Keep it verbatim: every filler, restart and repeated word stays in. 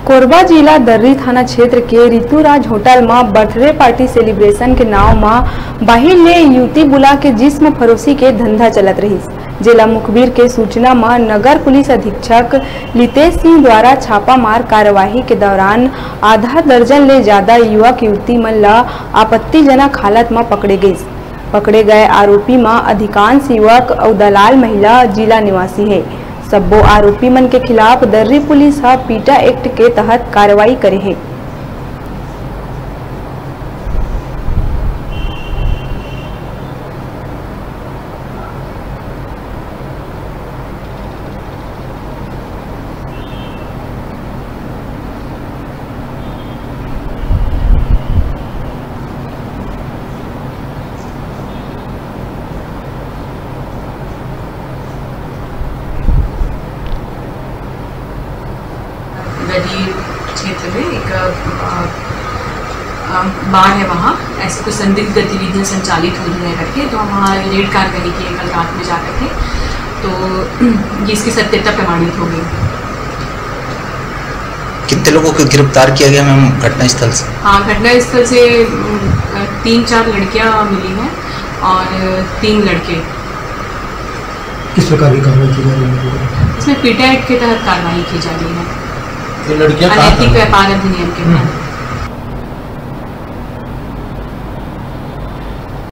कोरबा जिला दर्री थाना क्षेत्र के ऋतुराज होटल म बर्थडे पार्टी सेलिब्रेशन के नाव म बाहिर ले युवती बुला के जिस्म फरोशी के धंधा चलत रहिस, जेला मुखबिर के सूचना म नगर पुलिस अधीक्षक लितेश सिंह द्वारा छापामार कार्यवाही के दौरान आधा दर्जन ले ज्यादा युवक युवती मन ल आपत्तिजनक हालत म पकड़े गइस। पकड़े गए आरोपी म अधिकांश युवक अउ दलाल महिला जिला निवासी हे। सब्बो आरोपी मन के खिलाफ दर्री पुलिस ह पीटा एक्ट के तहत कार्रवाई करे हे। दर्री क्षेत्र में एक, अ, अ, बार है, वहाँ ऐसे कुछ संदिग्ध गतिविधियाँ संचालित हो रही हैं करके, तो हम वहाँ रेड कार्रवाई किए कल रात में जा करके। तो ये इसकी सत्यता प्रमाणित हो गई। कितने लोगों को गिरफ्तार किया गया, मैम, घटनास्थल से? हाँ, घटनास्थल से, उम, तीन चार लड़कियाँ मिली हैं और तीन लड़के। किस प्रकार की कार्रवाई की जा रही है? इसमें पीटा एक्ट के तहत कार्रवाई की जा रही है। ये लड़कियां कहाँ अनैतिक व्यापार अधिनियम के तहत।